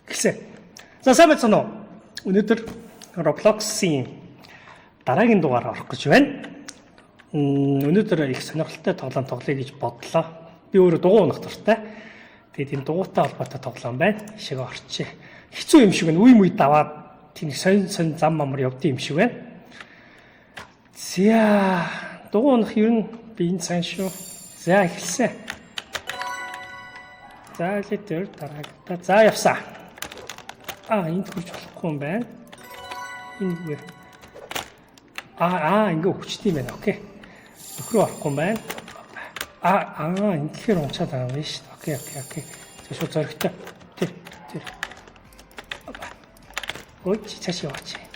Гэсэн. За, сайн байцгаана уу? Өнөөдөр Roblox-ийн дараагийн дугаар орох гэж байна. Өнөөдөр их сонирхолтой тоглоом тоглоё гэж бодлоо. Би өөрөө дугуй унах дуртай. Тэгээд энэ дугуйтай холбоотой тоглоом байна. Ишээ орчие. Хэцүү юм шиг байна. Үе мүе даваад тийм сонь сонь зам мамар явдсан юм шиг байна. За, дугуй унах ер нь би энэ сайн шүү. За, эхэлсэн. За, литер дараагта. За, явсан. Аа, энд хүрч болохгүй юм байна. Энэ үгүй. Аа, ингээ хүчтэй юм байна. Okay. Нөхрөө орохгүй юм байна. Аа, ингэхээр унчаад байгаа юм байна шүү дээ. Okay. За, шууд зоригтой. Тэр, тэр. Ой, чи цааш яваач.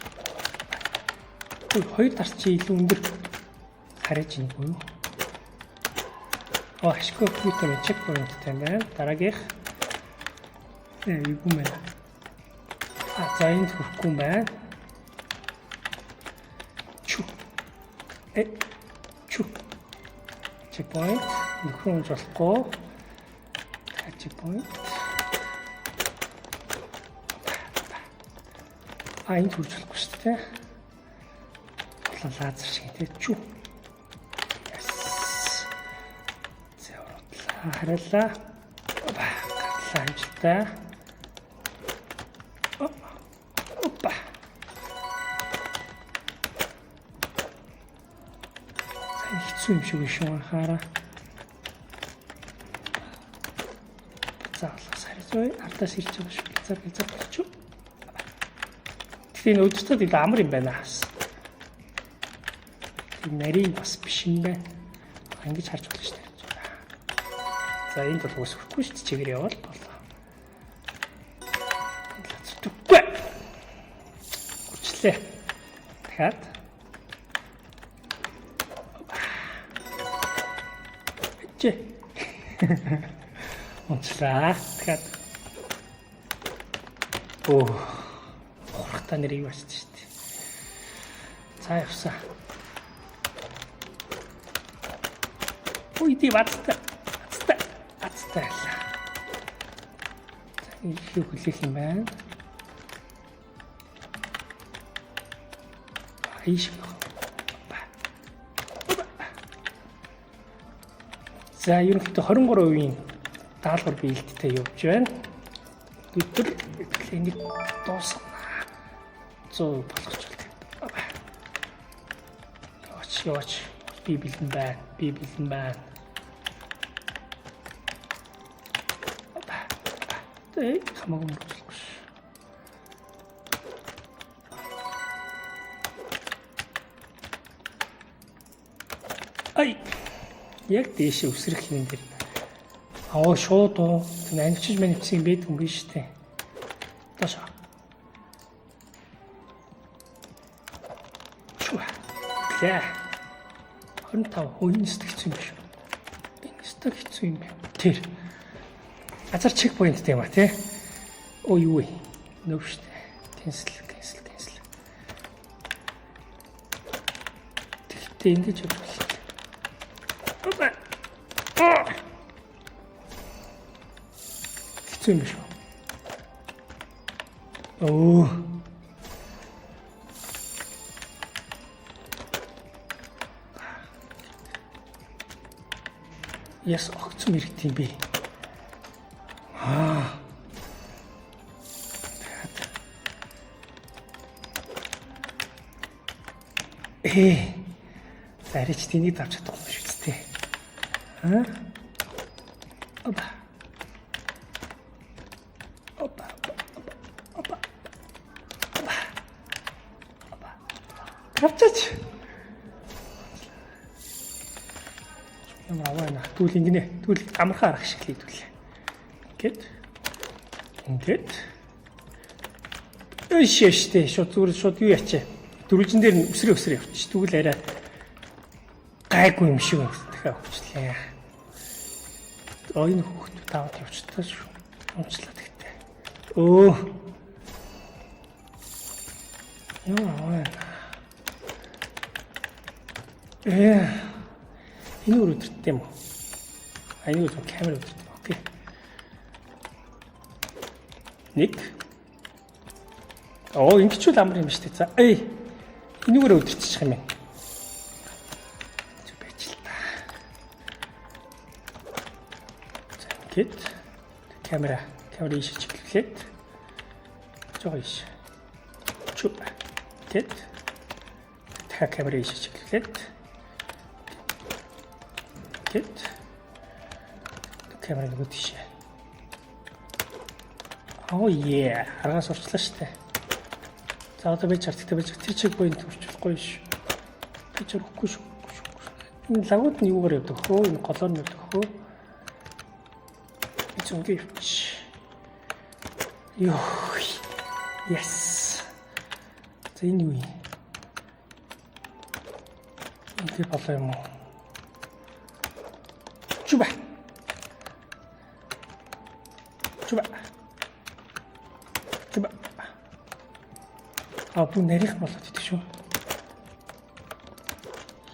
Ой, хоёр дарч чи илүү өндөр харж ийн юу? Оо, ашгүй компьютер checkpoint тай байна. Дараагийнх юу юм бэ? А, за, энд хүрэхгүй юм байна. Чү. Э. Чү. Checkpoint. Нөхрөө унж болохгүй. Checkpoint. А, энд хүрч болохгүй шүү дээ. Лазер шиг тий. Чү. Yes. За, урутлаа, хариулаа. Опа, гарлаа амжилттай. Опа. За, энэ хэцүү юм шиг шүү анхаараа. За, алгас харилцаа ардаас ирж байгаа шүү. Бизар бизар болчих. Тэгэхээр энэ өдөртөд илүү амар юм байна. Тийм нарийн бас биш юм байна. Ингэж харж болно шүү дээ. За, энд бол ус өрөхгүй шүү дээ. Чигээр явбал болоо. Лацтаггүй. Хүчлээ. Дахиад. Чи. Унчлаа. Дахиад. Оо. Хурхтаа нэр юу ачиж шүү дээ. За, явсан. Ой, ди бацтай. Бацтай. Бацтай байлаа. За, их хүлээх юм байна. Ийш явах. За, ерөнхийдөө 23% даалгавар биелэлттэй явж байна. Өдөр энийг дуусгана. 100 болгоч бол. Яваач, яваач. Би бэлэн байна. Би бэлэн байна. Тэ хамаагүй мөрөглөхгүй ш. Ай. Яг дээшээ өсрөх юм дээр. Аа, шууд уу. Тэр анивчиж манивчсан юм байдаг юм биш үү? Доошоо. Чү. За. 25. Өө, энэ өстө хэцүү юм биш үү? Энэ өстө хэцүү юм байна. Тэр. Газар checkpoint тэй юм а тий. Өө, юу вэ? Нөв штэ. Cancel, cancel, cancel. Тэгтээ ингэж явж болох. Опа. Хэцүү юм биш үү? Өө. Яс огцом иргэд юм бэ? Аа. Ээ. Зарич тэнийг давж чадахгүй юм шүү дээ. Аа? Опа. Опа. Опа. Опа. Опа. Авчаач. Ямар аваа нэ. Тэгвэл ингэнэ. Тэгвэл амархан арга шиг л хэдүүлээ. Ингээд. Ингээд. Өш штэ. Шууд зүгээр шууд юу ячаа. Дөрвөлжин дээр нь өсрөө өсрөө явчих. Тэгвэл арай гайгүй юм шиг байна. Дахиад хөвчлээ. Энэ хүүхэд даваад явчихлаа шүү. Унчлаа тэгтээ. Өө. Ямар аваа. Ээ. Энэ өөр өдөрттэй юм уу? А, энэ өөр камер өдөрттэй. Okay. 1 Оо, ингэчүүл амар юм шүү дээ. За, эй. Энүүгээр өдөрчих юм байна. Зү байж л та. За, ингээд камера ийш чиглүүлээд жоо ийш. Чүп. Тэгэд дахиад камера ийш чиглүүлээд тэгэд камера нөгөө тийшээ. Oh yeah, аргаас урчлаа штэ. За одоо би чартагтай байж тэр чиг point урчлахгүй ш. Би ч өрөхгүй шүү. Энэ лагууд нь юугаар явдаг хөө? Энэ голоор нь явдаг хөө? Би ч ингэ явчих. Йоо. Yes. За энэ юу юм? Ингэ болоо юм уу? Чүбэ. Чүбэ. Чүбэ. А бүх нарийнх болоод идэх шүү.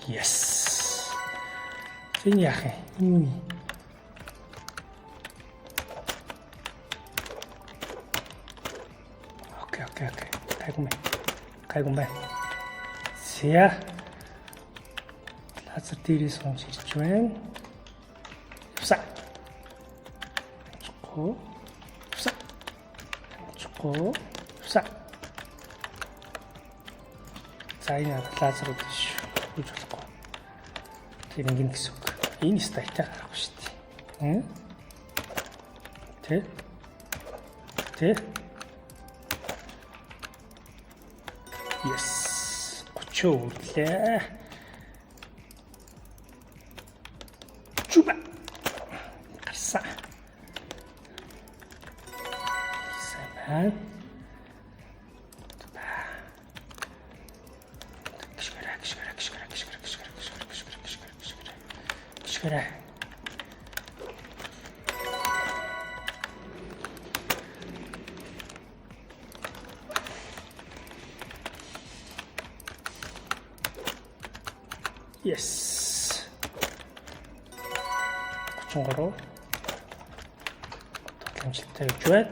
Yes. Энэ яах юм? Энэ юу юм? Окей, окей, окей. Гайгүй мэ. Гайгүй мэ. За. Лазер дээрээ сунж ирж байна. Явсаа. Чгүй. Явсаа. Чгүй. Явсаа. За энэ лазер үүдэж үж болохгүй. Тэр ингэн гэсэн үг. Энэ стайтай гарахгүй шүү дээ. Тэ? Тэ? Yes. 30 үрлээ. Чүбэ. Гарсан. Сайн байна. Гიშгэрэ, гიშгэрэ, гიშгэрэ, гიშгэрэ, гიშгэрэ, гიშгэрэ, гიშгэрэ, гიშгэрэ, гიშгэрэ. Гიშгэрэ. Yes. 33. Одоо амжилттай явж байна.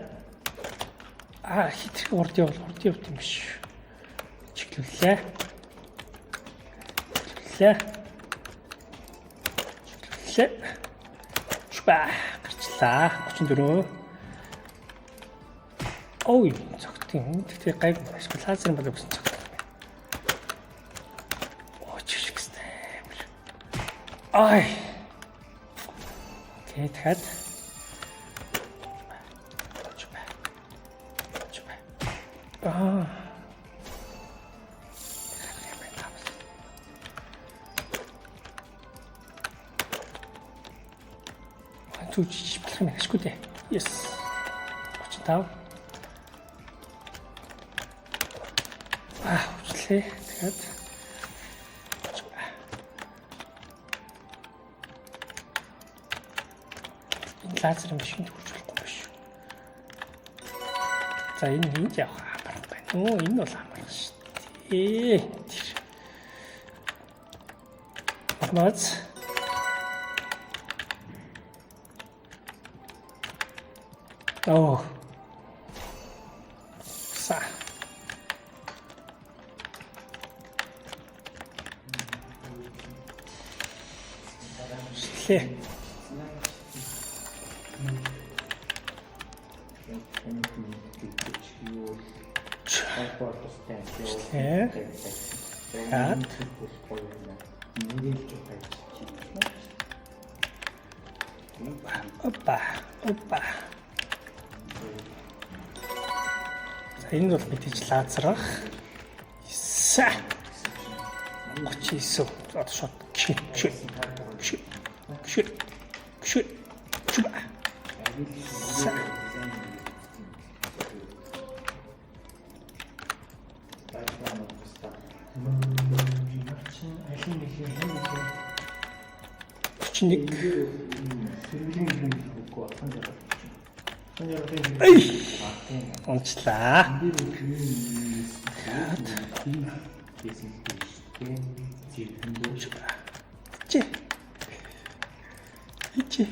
Аа, хитрхи урд явал урд явт юм биш. Чиглүүллээ. Чиглүүллээ. Чиглүүллээ. Чүбэ гарчлаа. 34. Ой, цогт юм. Тэгтээ гайгүй. Ашгүй лазер болов гэсэн цогт юм байна. Оо, чишгстэй амар. Ай. Окей, дахиад. Чүбэ. Чүбэ. Аа. Зүгж болох юм ашгүй дээ. Yes. 35. Аа, хүчлээ. Тэгэхээр энэ лазер юм шиг хурж болохгүй биш. За энэ энд явах амархан байна. Өө энэ бол амархан шүү дээ. Тэр. Мац. Оо. Са. Лээ. Лээ. Хаад. Опа, опа. За энэ бол мэдээж лазерах. 9. 39. Одоо шот. Гшиг, гшиг. Гшиг. Гшиг. Гшиг. Гшиг. Са. Алин нэлээ хэн нэлээ 41. сэргэлийн юм үгүй болсон жаргал. Сан жаргалын Эй! Унчлаа. Чи. Чи.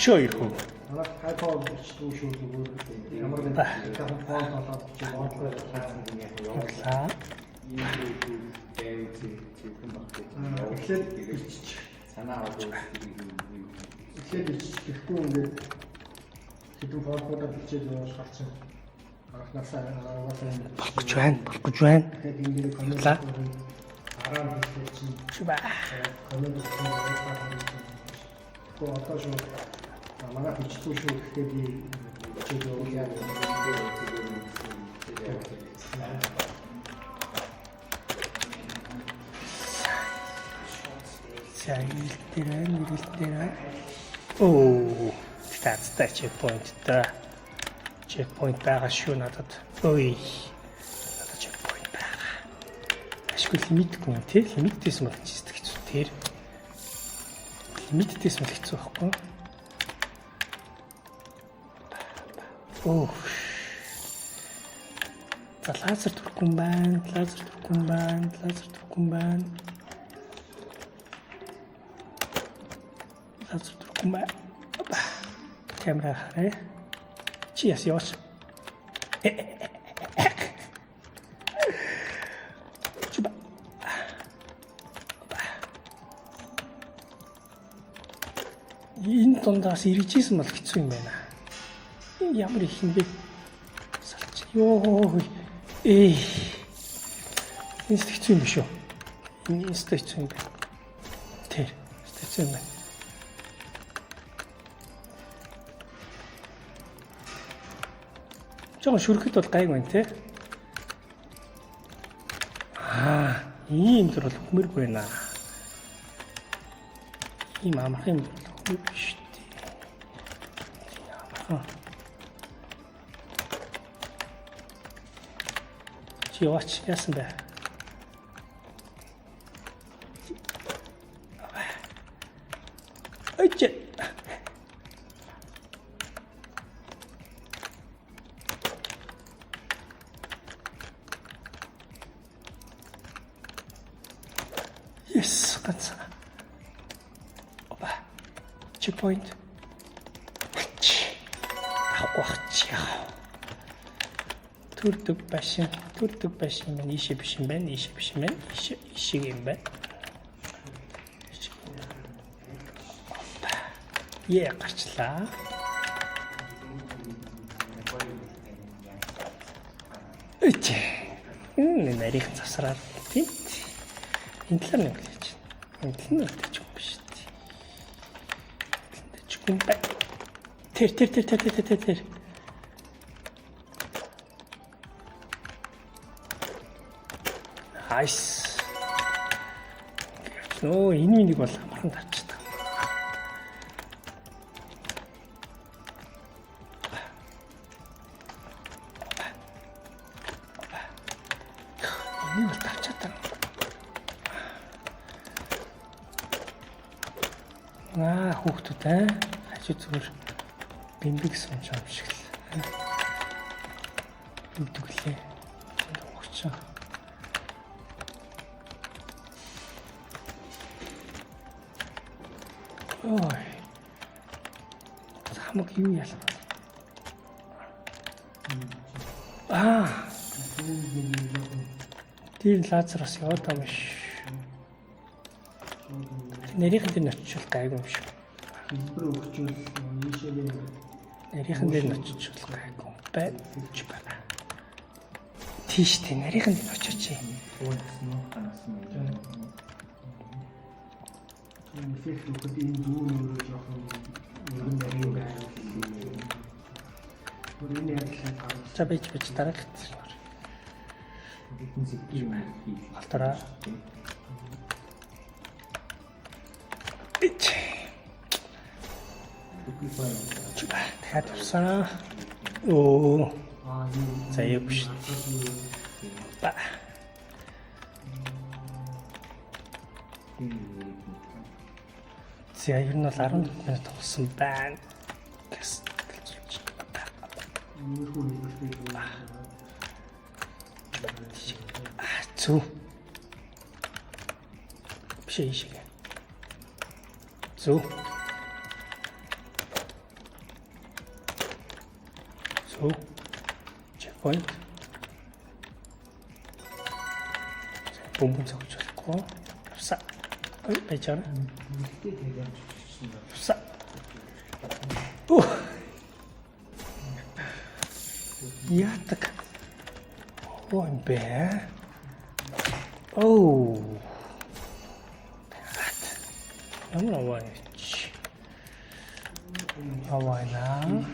32 хөв. Манайх typo бичдэг шүү зүгээр. Ямар нэг фонт болоод чи бодлого Явлаа. эхлээд биччих. Санаа аваад Эхлээд биччих. Тэгэхгүй ингээд хэдэн фонтуудаар бичээд явуул гарчин. Анхнаасаа угаасаа юм. Болох гэж байна. Болох гэж байна. Тэгэхээр ингээд коммент Явлаа. дараа нь хэлсэн чинь Чүбэ. коммент өгсөн юм. Тэгэхгүй одоо шууд манайх бичдэггүй шүү гэхдээ би бичээд явуулъя. За эргэлт дээр байна. Эргэлт дээр байна. Оо. Тэгтээ checkpoint та. Checkpoint байгаа шүү надад. Ой. Надад checkpoint байгаа. Ашгүй лимитгүй юм тий. Лимиттэйсэн бол чистэх хэцүү тэр. Лимиттэйсэн бол хэцүү байхгүй. Оо. За лазер төрөхгүй юм байна. Лазер төрөхгүй юм байна. Лазер төрөхгүй юм байна. Лазер төрөхгүй юм байна. Опа. Камера харъя. Чи яс яваач. Чуба. Опа. Энэ дундаас иржсэн бол хэцүү юм байна. Энэ ямар их юм бэ? Салч. Йоо. Эй. Энэ хэцүү юм биш үү? Энэ хэцүү юм байна. Тэр. Хэцүү юм байна. Жохон шүрхэд бол гайг байна те. Аа, ийм төр бол хүмэргүй байна. Ийм амархан юм бол хүмэргүй шүү дээ. Тийм амархан. Чи яваач яасан бэ? Ача. Yes, ганц. Опа. Checkpoint. Авахгүй бах чи яа. Төрдөг башин, төрдөг башин маань ийшээ биш юм байна, ийшээ биш юм байна, ийшээ ийшээ юм байна. Ийшээ. Опа. Е гарчлаа. Үч. Нарийнхан завсраар тийм. Энэ талаар нэг хэлж байна. Энэ тал нь үлдээж юм биш үү? Үлдээж юм бай. Тэр тэр тэр тэр тэр тэр тэр. Nice. Нөө энэ минийг бол амархан тавьчихдаг. Энийг бол тавьчихдаг. Аа хүүхдүүд аа хажуу зүгээр бэмбэг сунж юм шиг л. Дүгдэглээ. Өгч. Ой. Хамаг юу ялах вэ? Аа. Тэр лазер бас яваад байгаа юм биш. Нарийнхан дээр нь очивол гайгүй юм шиг. Хэлбэр өгчүүл ийшээгээ Нарийнхан дээр нь очивол гайгүй байна гэж байна. Тийш тий нарийнхан дээр очооч. эффект өгөхөд энэ дүүн өөрөө жоохон өргөн нарийн байна. Бүр энэ ярьсан гарч За бич бич дараагт. Хэдэн сэтгэл юм хийх. Алдараа. Бич. Дахиад явсан. Оо. аа юу За юу биш. Ба. За ер нь бол 14 минут болсон байна. Гэс дэлзүүлж байна. Иймэрхүү хэлбэртэй дүүн. Аа зү. Биш ээ шиг. Зү. Зөв. Checkpoint. Бөмбөг цогж болохгүй. Явсаа. Ой, байж байгаа. Нэгтэй тавиан чичсэн байна. Явсаа. Оо. Яадаг. Оо юм бэ? Оо. Ямар аваа чи? Аваа наа.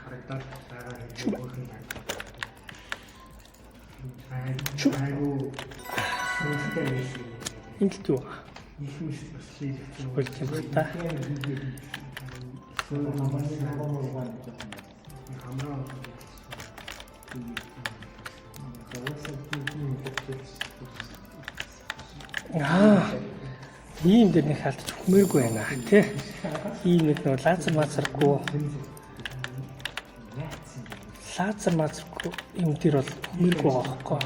Харагдаад байгаа нэг өөрхөн харагдаад. Айгу сонирхолтой байсан. Энд л юу? Их мэс бас хийх. Болж юм та. Хамраа. Аа. Ийм дээр нэг алдаж хүмээргүй байна тий. Ийм нэг нөө лазер мазаргүй. Лазер мазаргүй юм дээр бол хүмээргүй байгаа байхгүй.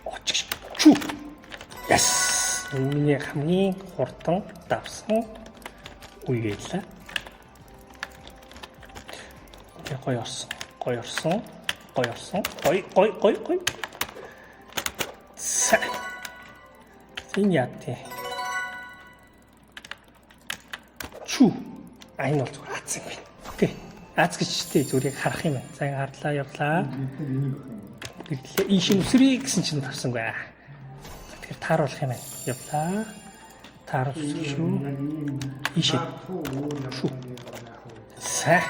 Очих чү. Yes. Миний хамгийн хурдан давсан үе байлаа. Окей, гоё орсон. Гоё орсон. Гоё орсон. Гоё гоё гоё гоё. За. Энэ яа тий. Чү. А энэ бол зүгээр аз юм байна. Окей. Аз гэж тий зүгээр яг харах юм байна. За ингэ харлаа явлаа. Гэрлээ. Ийш нь үсрээ гэсэн чинь тавсангүй. За тэгэхээр тааруулах юм байна. Явлаа. Тааруулсан шүү. Ийшээ. Шүү. За.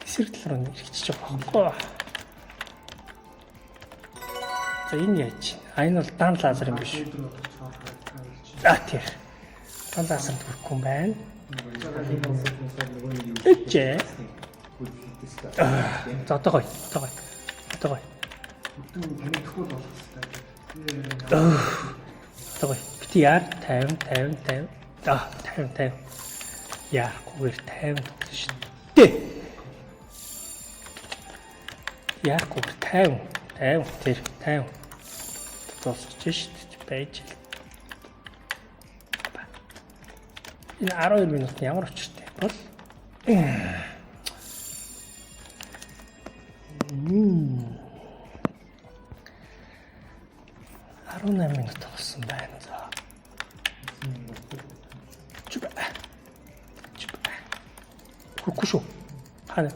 Эсрэг тал руу эргэчихэж байгаа байхгүй. За энэ яаж? А энэ бол дан лазер юм биш. А тэр. Дан лазерт хүрэхгүй юм байна. Эчээ. За одоо гоё. Одоо гоё. Одоо гоё. Бүтэн танихгүй болох хэрэгтэй. Одоо гоё. Бити яар 50 50 50. А 50 50. Яарахгүйгээр 50 тоглоно шүү дээ. Яарахгүйгээр 50 50 тэр 50. Дуусч шүү дээ. Байж л. Энэ 12 минут ямар учиртай бол Мм. 18 минут болсон байна. За. Чүбэ. Чүбэ. Хүрэхгүй шүү. Хана.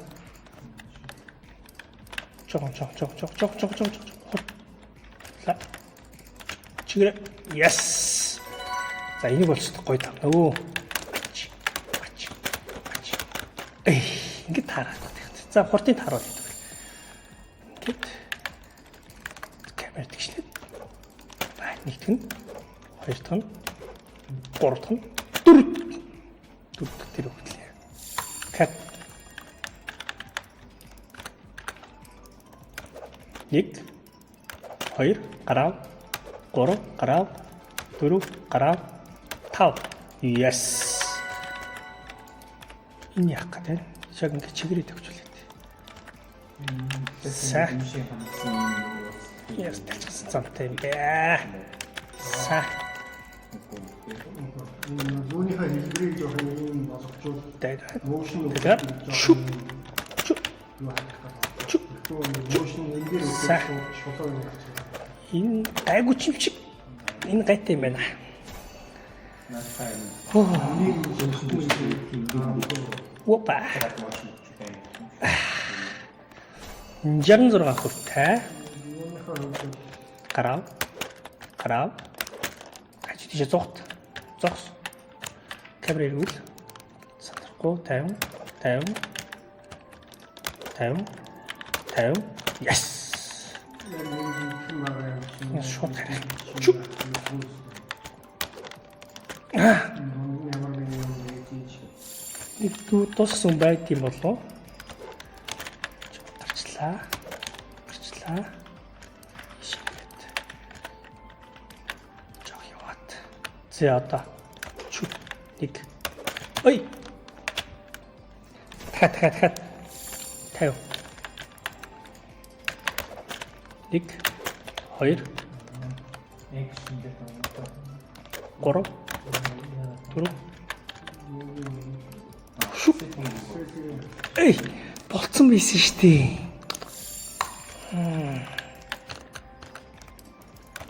Жог жог жог жог жог жог жог жог. Хур. Ла. Чигэрэ. Yes. За энийг бол ч гоё тав. Нөгөө. Ач. Ач. Ач. Эй, ингэж таарах гэдэг. За хурдын тааруул гэдэг. Ингээд камер тэгшлээ. Ба нэг дахь нь, хоёр дахь нь, гурав дахь нь, дөрөв. Дөрөв дахь тэр өгдлээ. Кат. 1 2 гарав 3 гарав 4 гарав 5. Yes. Энэ яах гэдэг вэ? Яг ингэ чигээрээ тавьчихлаа. За. Яс талчсан замтай юм бэ. За. Юуныхаа хэлбэрийг жоох юм болгочвол motion Тэгээд чүп чүп юу харагдах гэдэг. чүп. Motion энэ дээр За. шулуу юм гарч байгаа. Энэ гайгүй чим чип. Энэ гайтай юм байна. Нэг зурхгүй Опа. 66 хувьтай. юуныхаа хувьд Гарав. Гарав. Хажуу тийшээ зогт. Зогс. Камер эргүүл. Сандрахгүй 50 50 50 50. Yes. яг энэ юм байгаа юм чинь. Энэ шууд харах. Чүп. Ямар нэг юм хийж Нэг дүү дууссан байд юм болов уу? Гарчлаа. Гарчлаа. Шигээд. Жог яваад. За одоо чүп нэг. Ой. Дахиад дахиад дахиад. 50. 1 2 Action дээр тоглох. 3 4. Шү. Эй, болцсон байсан шүү дээ.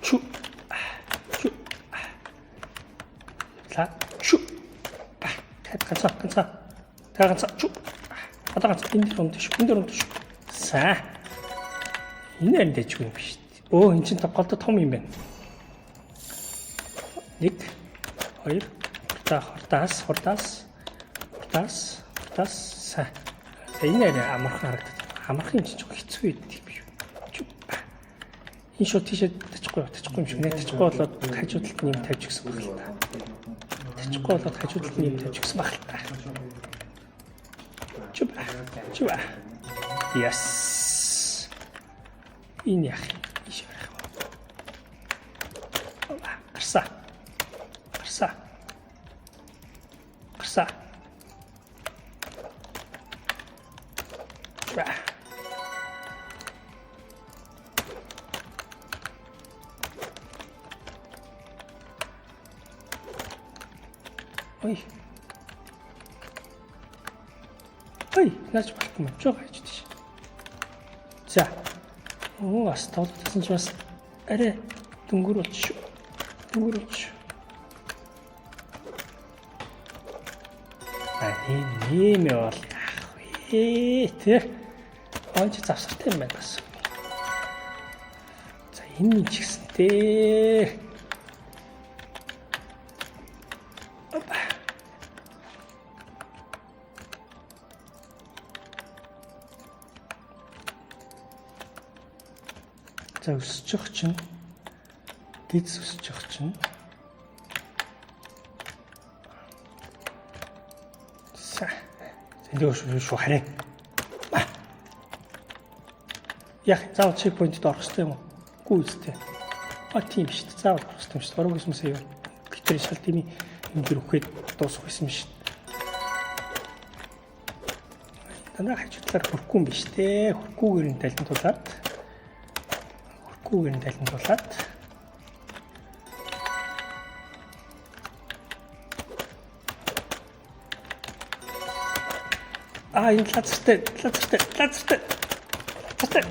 Чү. Чү. Ла. Чү. Ба. Ганцаа, ганцаа. Та ганцаа. Чү. Одоо ганцаа энэ дээр унташ, энэ дээр унташ. За. Энэ арай дэжгүй юм биш. Өө, эн чинь голдо том юм байна. 1 2 хурдаа, хурдаас, хурдаас, хурдаас, хурдаас. За. За, энэ арай амархан харагдаад. Амархан юм чинь ч хэцүү байдаг юм биш. Чү. Энэ шууд тийшээ тачихгүй, тачихгүй юм шиг нэ. Тачихгүй болоод хажуу талд нь юм тавьж гисэн баг л та. Тачихгүй болоод хажуу талд нь юм тавьж гисэн баг л та. Чү. Чү. Yes. Энэ яах юм? Ийш харах юм. Гарсаа. Гарсаа. Гарсаа. Чү. Ой. Ой, наач болохгүй юм. Жог хайж тийш. За. Оо, бас тоглолтсон чи бас арай дөнгөр болчих шүү. Дөнгөр болчих. А ийм бол яах вэ? Тэ. Он ч завсартай юм байна бас. За, энэ нэг ч гэсэн дээ. Опа. За, өсөж явах чинь дэц өсөж явах чинь. За. Энд шүү шүү хараа. Яг заавал чекпоинтд орох хэрэгтэй юм уу? Үгүй үстэй. А тийм шүү дээ. Заавал орох хэрэгтэй юм шүү дээ. Ороогүй юмсаа юу? Гэтэл шал тийм юм дэр үхээд дуусах байсан юм шүү дээ. Дандаа хажуу талаар хөрөхгүй юм биш үү? Хөрөхгүйгээр нь талын тулаад хөрөхгүйгээр нь талын тулаад А энэ лазертэй, лазертэй, лазертэй. Лазертэй.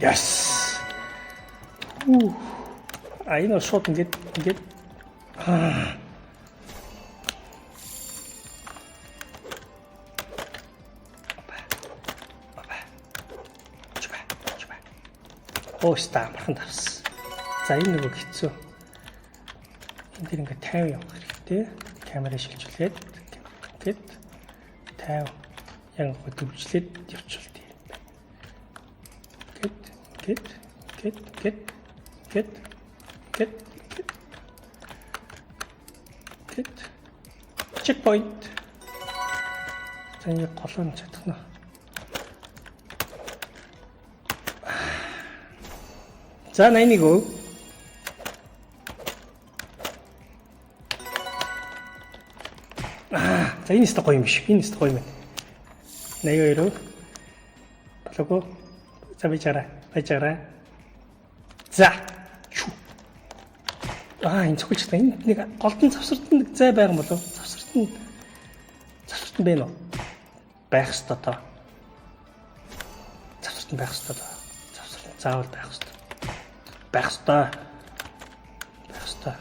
Yes. Хүү. А энэ шууд ингээд ингээд аа. Опа. Опа. Чүбэ, чүбэ. Өөстөө амархан тавсан. За, энэ нөгөө хэцүү. Энэ дэр ингээд 50 явах хэрэгтэй. Камера шилжүүлээд ингээд 50 яг гоо төвчлээд явчихвал тийм байна. Гэт гэт гэт гэт гэт гэт гэт гэт checkpoint. За, энэ голоо нь чадах нь. За, 81. Аа, за, энэ өстө гоё юм биш. Энэ өстө гоё юм байна. 82. Болоогүй. За, байж гараа. Байж гараа. За. Чү. Аа, энэ цохилж та. Энд нэг голдон завсарт нэг зай байгаа юм болов? Завсарт нь байна уу? Байх ёстой тоо. Завсарт нь байх ёстой тоо. Завсарт нь заавал байх ёстой. Байх ёстой. Байх ёстой.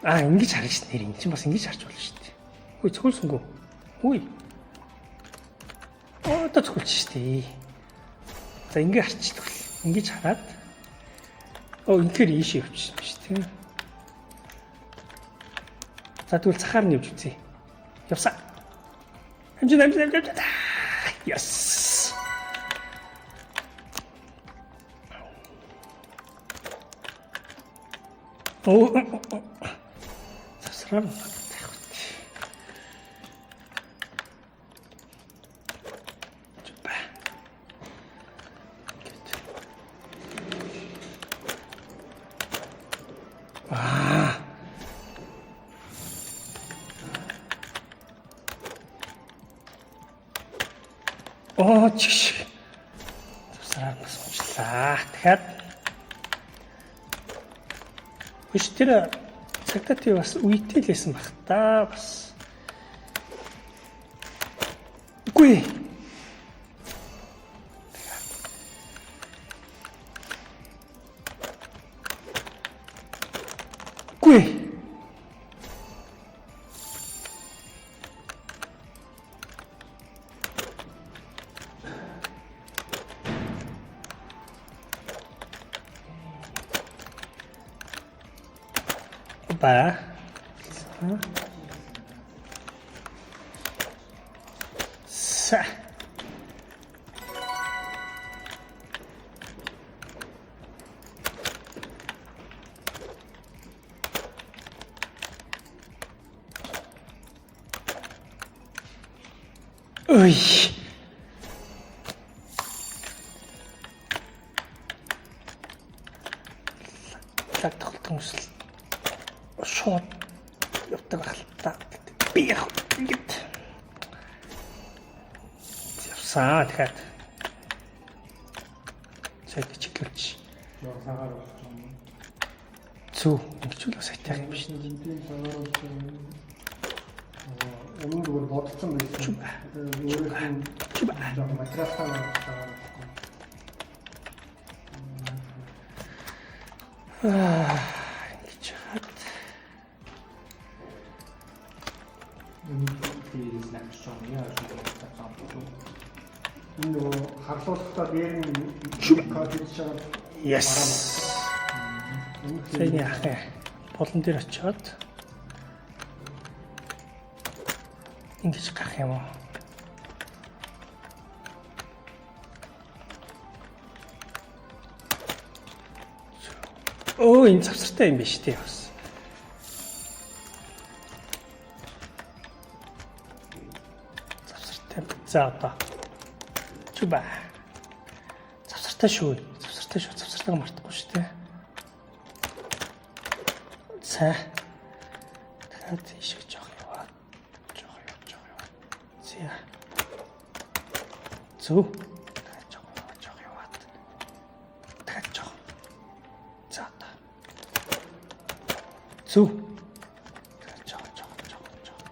Аа, ингэж харж шин нэр энэ чинь бас ингэж харж болно шүү дээ. Хөөе, цохилсонгүй. Хөөе. Одоо цохилж шүү дээ. За, ингэ харчихдаг. Ингэж хараад оо, инхээр ийшээ явчихсан биш тийм. За, тэгвэл цахаар нь явж үзье. Явсаа. Хэмжин хэмжин хэмжин. Yes. Оо. Завсраар тавих. Чүпэ. Аа. Оо, чиш. Завсраар бас уншлаа. Тэгэхээр Биш тэр цагдаа тий бас үетэй л байсан баг та бас. Үгүй. Үгүй. Ба. Са. Ой. Лаг тоглолтын хүсэл шууд явдаг байх л та. Би яг ингэж явсан. Тэгэхээр сайд чиглүүлж Жоо сагаар болж байгаа юм. зүг ингэж л сайтаа юм биш. Тийм сагаар болж байгаа юм. Өмнө зүгээр бодсон байсан. Өөрөөх нь жоохон материалтай сагаар болсон. Ингэж хаад Энэ дээрээс намж байгаа юм яа шүү. Энэ нөгөө харлуулалтаа дээр нь код хийж байгаа. Yes. Сайн яах юм. Болон дээр очиод ингэж гарах юм уу? Өө энэ завсартай юм биш тий бас. Завсартай. За одоо. Чүба. Завсартай шүү. Завсартай шүү. Завсартайг мартахгүй шүү дээ. За. Тэгэхээр тийшээ жоох яваа. Жоох яваа, жоох яваа. За. Зүг. Тэгэхээр жоох яваа, жоох яваад. Тэгэхээр жоох. За одоо. Зүг. Тэгэхээр жоох, жоох, жоох, жоох.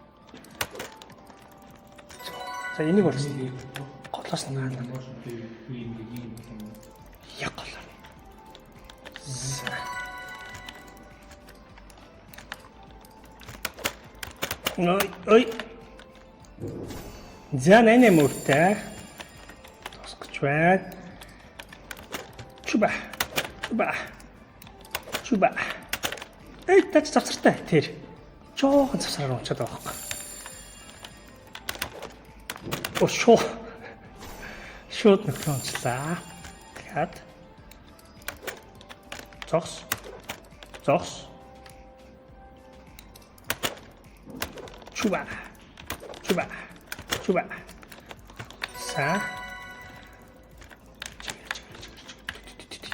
Зүг. За энийг бол голоос нь гарна. Яг голоор. За. Ой, ой. За 88 мөртэй. Тусгаж байна. Чуба. Чуба. Чуба. Эй, тач завсартай тэр. Жохон завсраар унчаад байгаа байхгүй. О шоо. Шууд нөхрөө унчлаа. Тэгэхээр зогс. Зогс. Чуба. Чуба. Чуба. За.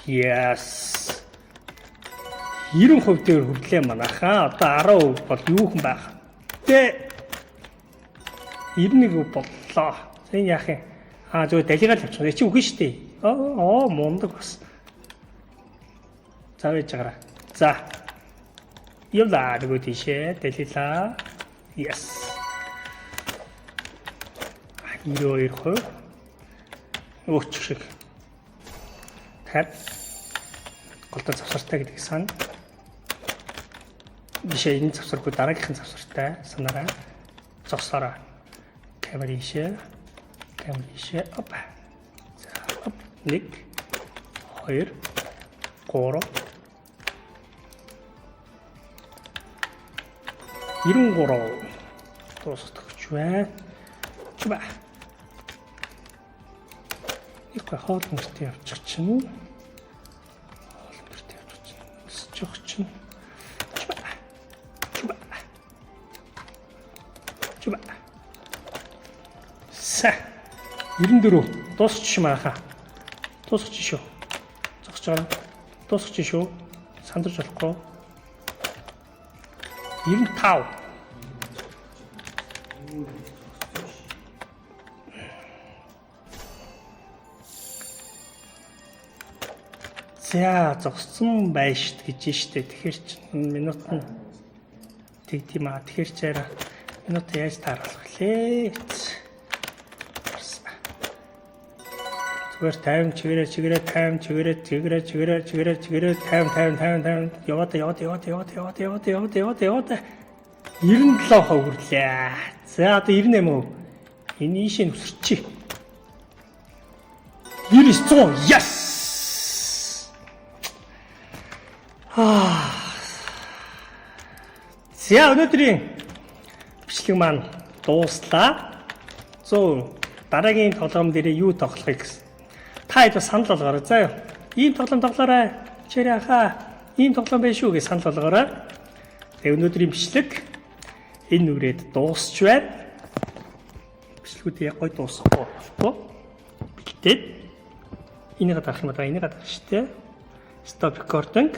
Yes. 90% дээр хүрдлээ манайхаа. Одоо 10% бол юу хүн байх. Тэ 91% боллоо. За энэ яах юм? Аа зөв далигаал явчих. Чи үгүй шүү дээ. Оо мундаг бас. За байж байгаарай. За. Явлаа нөгөө тийшээ далилаа. Yes. 92%. Өөч шиг. Тэгэхээр голдоо завсартай гэдэг сан. Бишээ энэ завсаргүй дараагийнх нь завсартай санаарай. Зогсоорой. Камер ийшээ. Камер ийшээ. Оп. За оп. 1 2 3 93 дуусгах байна. Чуба. Их гой хоол мөртөө явчих чинь. Хоол мөртөө явчих чинь. Өсөж явах чинь. Чуба. Чуба. Чуба. Са. 94 дуусчих юм ааха. Дуусчих шүү. Зогсож байгаа. Дуусчих шүү. Сандарч болохгүй. 95. За, зогссон байшт гэж штэ. Тэгэхээр чи минут нь тэг тийм аа. Тэгэхээр чи арай минут яаж тааруулах лээ? Зүгээр 50 чигээрээ чигээрээ 50 чигээрээ чигээрээ чигээрээ чигээрээ чигээрээ 50 50 50 50 яваад яваад яваад яваад яваад яваад яваад яваад яваад 97% хүрлээ. За, одоо 98%. Энэ ийшээ нүсэрчий. 99 100. Yes! Аа. За, өнөөдрийн бичлэг маань дууслаа. 100 дараагийн тоглоом дээр юу тоглохыг гэсэн. Та хэд бас санал болгоорой. За юу. Ийм тоглоом тоглоорой. Чирээ хаа. Ийм тоглоом байх шүү гэж санал болгоорой. Тэгээ өнөөдрийн бичлэг энэ нүрээд дуусч байна. Бичлэгүүдээ яг гой дуусгахгүй болохгүй. Бэлдээд энийг дарах юм байна. Энийг дарах штэ. Stop recording.